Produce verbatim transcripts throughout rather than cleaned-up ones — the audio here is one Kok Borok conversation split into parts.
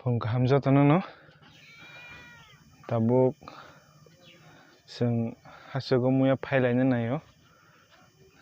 Tong kaham jotono no. Tabuk chwng hachugo muya phailaina naio.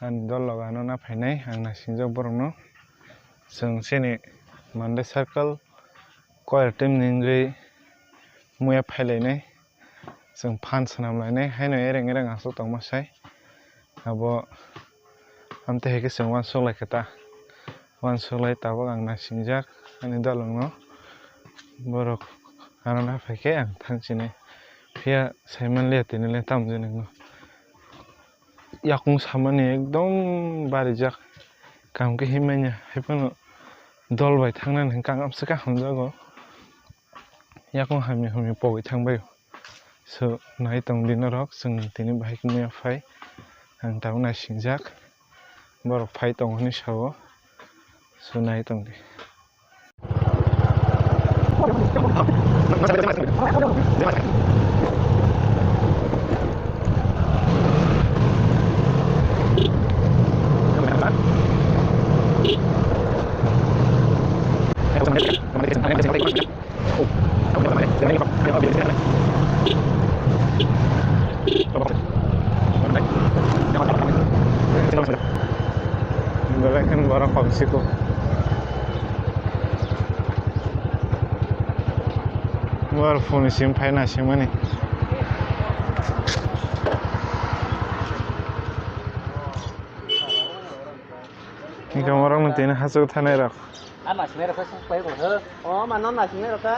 Ani dol logo ano na phainai ang naisingjak borokno. Chwng chini Mande circle choir team ni wngwi muya phailainai. Chwng phan swnam lainai haino ereng ereng aswk tongma sai. Abo amtwi hai khe chwng uansuk lai khe ta. Uansuk lai tabuk ang naisingjak ani dolongno. Borok ano na phai khe ang thang sinai. Phiya sai man liya tini le tamo je nangno. Yakung samani ekdom barijak. Kaham khe himya hai phano dol bai thangnani hwnkhe ang amswk khe hamjago. Yakung hamya hamya pogwi thangbai. So, nai tong di norok, chwng tini bahai khe muya phai. Ang tabuk naisingjak. Borok phai tongo hinwi sao. So, nai tong di. Belai kheno borok kom siko. Borok phone sim phaina simani. Hingke borok no tini hachuk thanai rok. A nasinai rok khe sok pai bo, he? O, mano nasinai rok khe.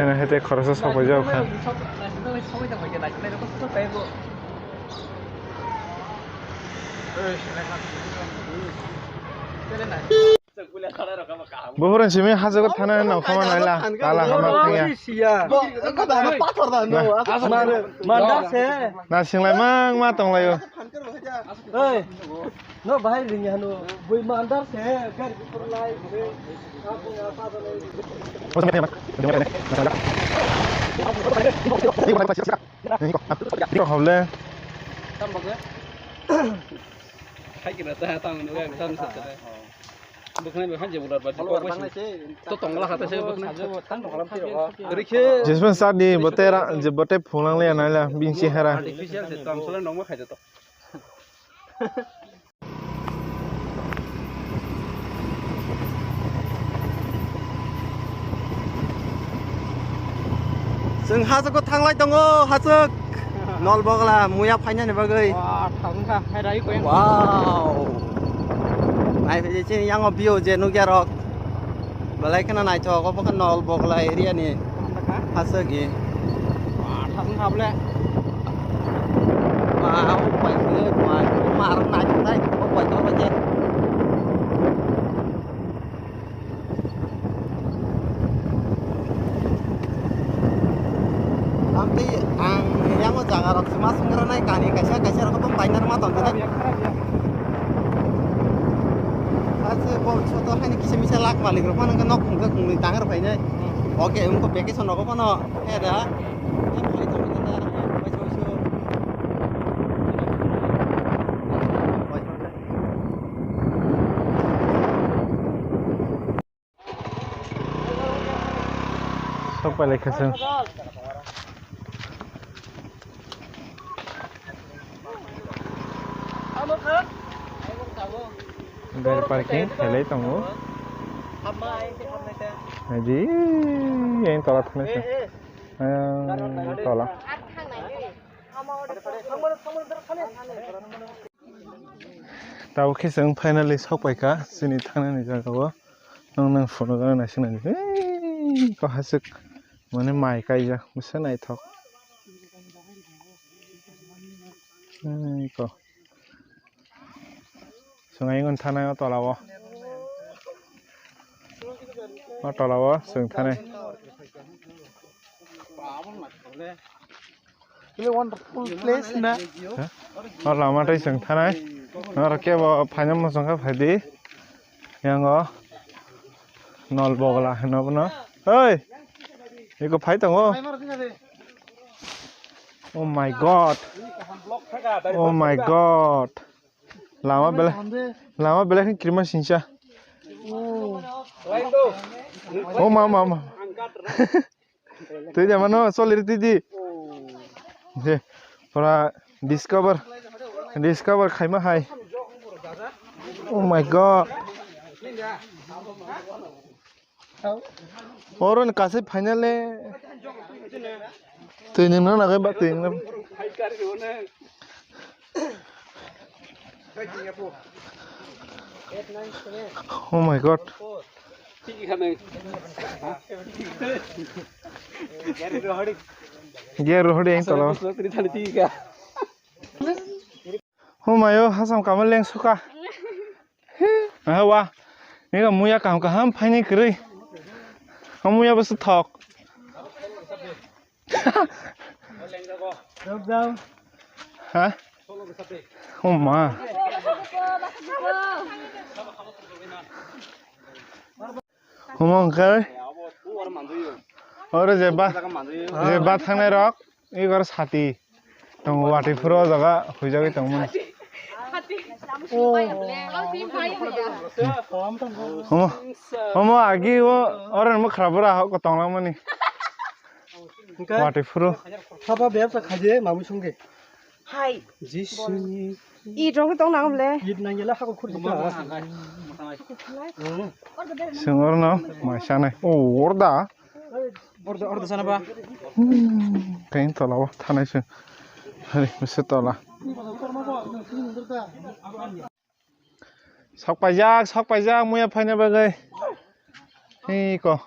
Eno hete khoroksa sok pai jao kha. Nasinai sok pai tong bai khe, nasinai rok khe sok pai bo. Buphuru simi hajago thana nokha ma naila, tala hama thangya. Mandar se. Na singlai mang ma tonglaio. Oi. No bahai ring hano. Bui mandar se. Gari kutur lai. Hable. Hai kira ta tang no ga tam sa ta. Bwkhwnai bwkhwnai je ular ba. To tongla hata se bwkhwnai. Rikhe. Jesman sadi bote ra je bote phunang le na la bingsi hera. Artificial se tam sala nongma khai to. Chwng hachwk thanglai tongo, hachwk. Nol bogla muya phainani bagwi. Wah, thangkha, hai rai koyang. Wow. Nai phai chini yango view je nukya rok. Belai kheno naithok, obo khe Nol Bogla area ni hachwk e. Wah, thasung kha bole. Wah, o pai khwlai, wah, mar naithok nai, o pai tor bai khe. Amtwi ang yang o jaga rok se ma swngrwnai kani kaisa kaisa rok tong painani ma tong khe. Ase bo soto haini kisa misa lak malik rok phano nok khungkhe khungni tang rok phainai. Oke wngkha vacation rogo phano he da. Sok pai lai kha chwng. Gari parking khailai tongo. Naidi, yang tola thangnaisa. Yang tola. Tabuk khe chwng finally sok pai kha chini thangnani jaga o. Nwng, nwng phunukgwi naisingnaidi. Eii, ko haswk mane mai kaijak, bwsa naithok. Eii, ko. Chwng ayung thanai o tola o. O tola o chwng thanai. Really wonderful place na. O lama tei chwng thanai. Norok kebo phaina muchung khe phaidi. Yango Nol Bogla hino bono. Oi! Eko phai tongo. Oh my God. Oh my God. Lama belai, lama belai khe kirima singsa. Oh, mama, mama. Tui dia mano, solir tui di. Je, pura discover, discover khaima hai. Oh my God. Oro ni kasai final le. Tui nung na nagai ba tui nung. Oh my God. Gear rohori ang tolo. Humayo hasam kamal leng suka. Aha wa. Nega muya kaham kaham phaini kwrwi. O muya bo thok. Ha? Oh ma. Humong kai. Oro je ba, je ba thangnai rok, igor sati. Tong wati phuru o jaga huijagwi tongmani. Omo, omo agi o, oro ni mwkhra bura hok tong langmani. Wati phuru. Haba bebsa khaje mamu sungge. Hai. Jisuni. It rong tong nang le. It nang yela hako khurji ka. Sengor no mai sanai. O orda. Orda, orda sana ba. Kain tola o thanai se. Hari mese tola. Sok paijak, sok paijak, muya phaina bagwi. Hi ko.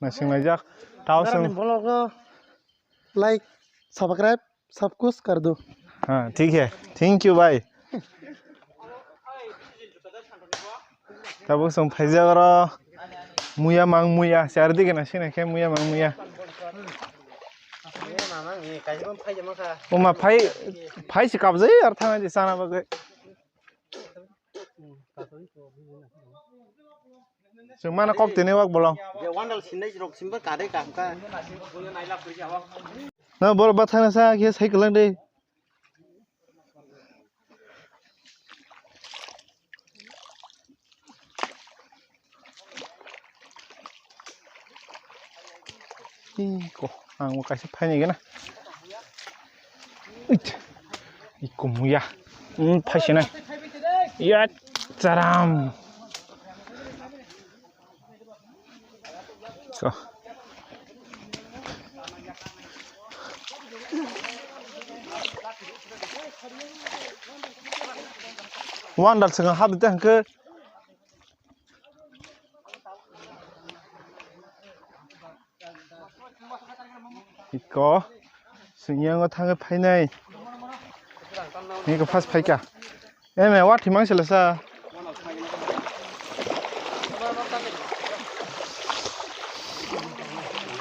Nasing laijak. Tao sung. Vlog no like, subscribe, सब कुछ कर दो। हाँ, ठीक है। Thank you, bhai. Tabuk sung phaijak oro. Muya mang muya. Char dige na sini khe muya mang muya. Uma phai, phai si kabjai ar thana di sana bagwi. Chwng mano kok tini wak bolong. Je wandal sinai rok simba kare kam ka. Na bor bathana sa khe sai kwlang de. Ih, ko, ang bo kaisa phaini gana. Uit. Iko muya. Hmm, phaisinai. Ya, charam. So. Wandal swngo hap de hwnkhe. Iko, singyango thangwi phainai. Iko first phaika. Eme, wathi mang sila sa.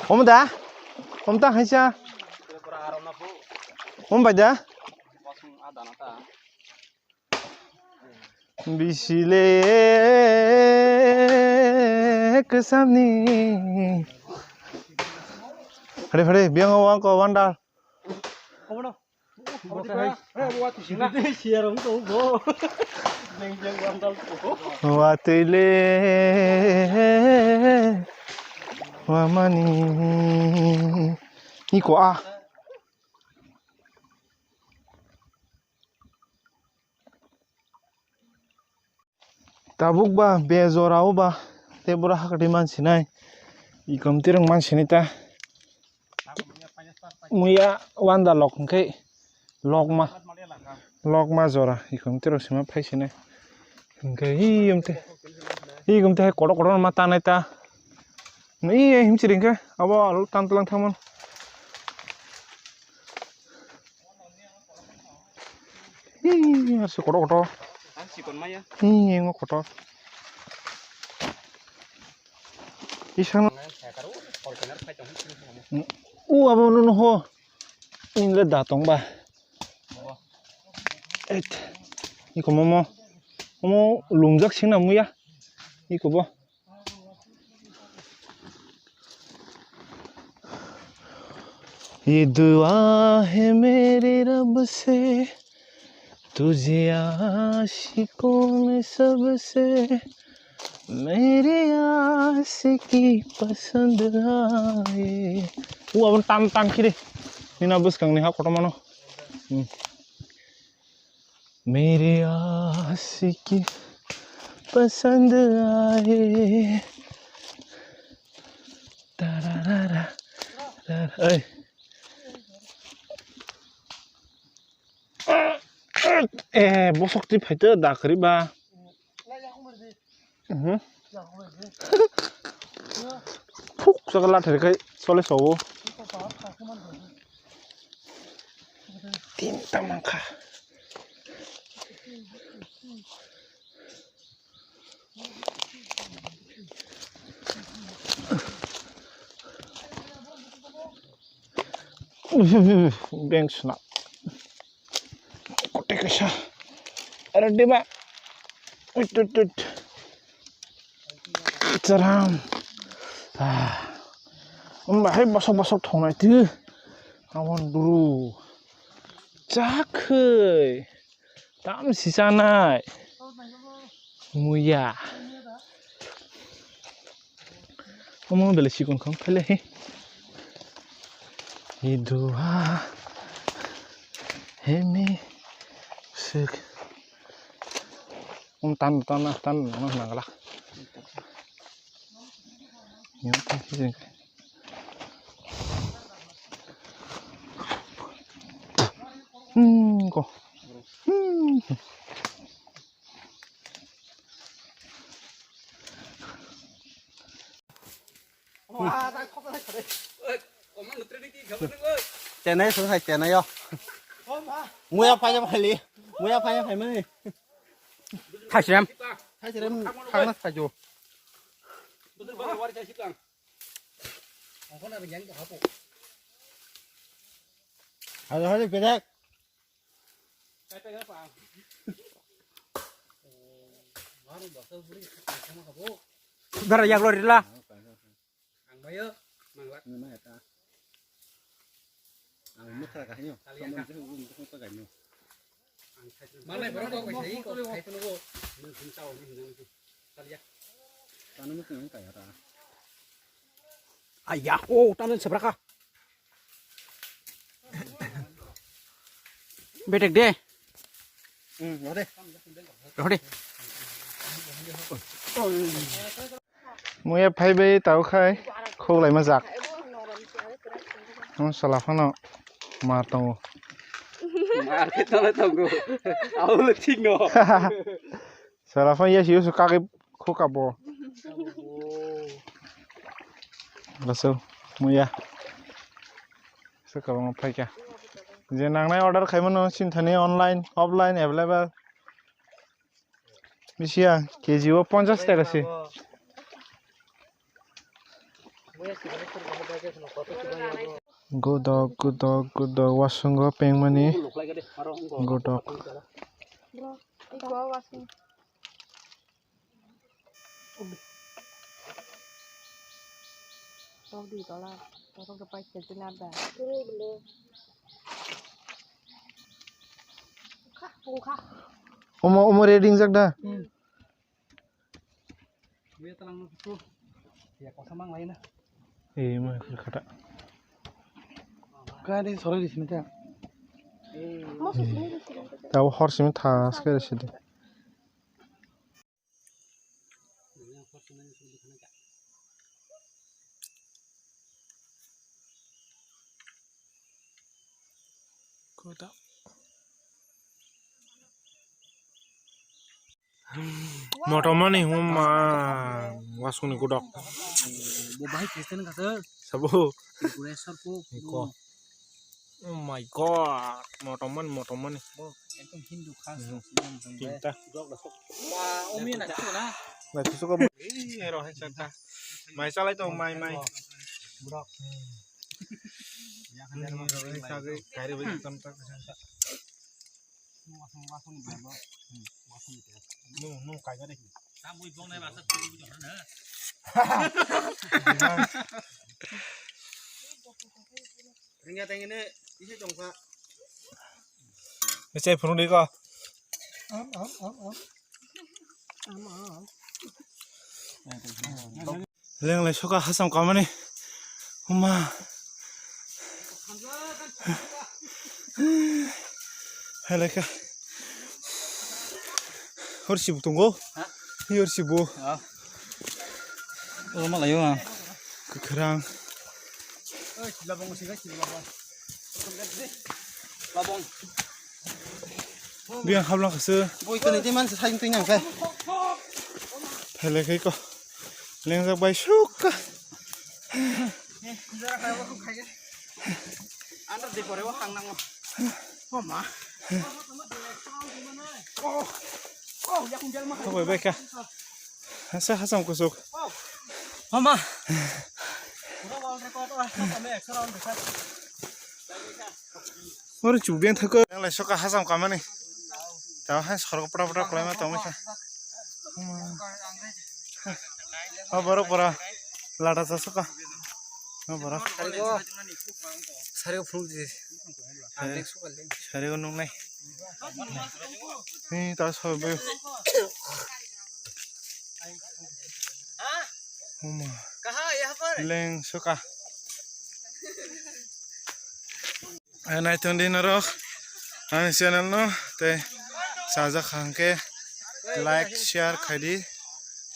Om da? Om ta haisa? Om bai da? Bisile kwsamni. Phare, phare, biyang o wangko wandal. Watwi le wamani. Iko a. Tabuk ba be jora o ba tei boro hakwtwi man sinai. Ikom tirwng man sinai ta. Muya wanda lok hwnkhe lokma, lokma jora ikom tirwng sima phai sinai. Hwnkhe ikom te, ikom te hai kotor kotor ma tanai ta. Ni himchiri hwnkhe abo tan tlang thangmano. Ih, asuk kotor kotor. Ang sikon maya. Ih, engo kotor. Isang. U abo no no ho. Ingle da tong ba. Et. Iko momo. Momo lungjak sing na muya. Iko bo. ये दुआ है मेरी रब से, तुझे आशिकों में सबसे Mere aashiki pasand aaye. O abon tam tam khiri. Nina bwskang ni ha kotorma no. Hmm. Mere aashiki pasand aaye. Tararara. Oi. Eh, bosok ti phaito da khri ba. Mhm. Thuk chak la thari khai sole sobo. Tinta mankha. Beng sna. Kote kaisa. Are dima. Ut, ut, ut. Charam. Ah. Umba hai bosok bosok thongnai tu. Amon duru. Chakhai. Tam si chanai. Muya. Omo belai sikon kham phale he. Idua. Hemi. Sik. Um tan tan tan nangla. Yo, ta si jeng. Hmm, ko. Hmm. Chenai sung hai chenai yo. Muya phai phai li. Muya phai phai mani. Thaisrem. Thaisrem thangna thaijo. Hadi hadi bedek. Dara yaglo rila. Ang bayo, manglak. Nuna eta. Ang mukha ka hanyo. Kalian ka. Kamu mukha ka hanyo. Ang thai. Malai borok kok bai sai, kok thai phano go. Nung sing tao ni hinang tu. Kalian. Tanu mukha nang kaya ta. Ayah, oh, tanu seberapa? Bedek de. Hmm, lo de. Lo de. Muya phai bai tau khai khok lai ma jak. Mo sala phano mar tongo. Mar khe tole tongo. Aulo thik no. Sala phano ya si usu kagwi khok abo. Laso muya. Saka bang phai kya. Je nangnai order khai mano sinthani online, offline available. Bisiya, K G o ponchas taka se. Godok, godok, godok, wasungo pengmani. Godok. Tok di tola, tok ke pai ke sinar da. Omo, omo reading jak da. Hmm. Buya talang no tu. Ya kosa mang lain na. Eh, ma khata. Kaya di sore di sini ta. Tabo hor simi thas kaya sidi. Motomani huma wasungni godok. Bo bahai Christian kha sir. Sabo. Tripura sir ko. Iko. Oh my God, motomani, motomani. Bo ekdom Hindu khas. Hmm. Muslim jong tinta. Ba, umi na kitu na. Na kitu ko. Ih, rohe santa. Mai salai to, mai, mai. Bro. Hmm. Yang ada rumah. Sagri, kari bagi tam tak santa. Wasung, wasung ni bro. Hmm, wasung ni. Nu, nu, kaya deh. Tam bui bong nai basa tu bui jong na. Ringya tengene isi jongkha. Ese phunung dei ko. Am, am, am, am. Am, am. Lenglai soka hasam kamani. Huma. Helaika. Hor sibu tongo. Hi hor sibu. Oh. Oh, malayo ah. Kwkhwrang. Biyang hablang khasü. Boi kani di man sa sayung tuinang khe. Thele khai ko. Lengjak bai sukha. Andar de pore wa hang nang. Oh ma. Oh. Oh, yakung jal ma. Thok bai bai kha. Hasa hasam kusuk. Oh ma. Oro chubeng thakgo. Yang lai soka hasam kamani. Tao hai sorok pura pura kolaima tongwi kha. O borok pura lada cha soka. O borok. Sarigo phuluk di. Sarigo nungnai. Ni ta sobe. Uma. Leng soka. Naitong di norok ani channel no tei chajak hangke like share khai di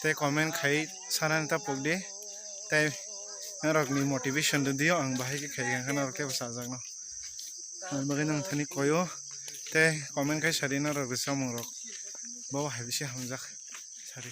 tei comment khai sanani ta pok di tei norok ni motivation di dio ang bahai khe khai hangke norok kebo chajak no ang bagwi nang thani koyo tei comment khai sadi norok samung rok bo hai bisi hamjak sadi.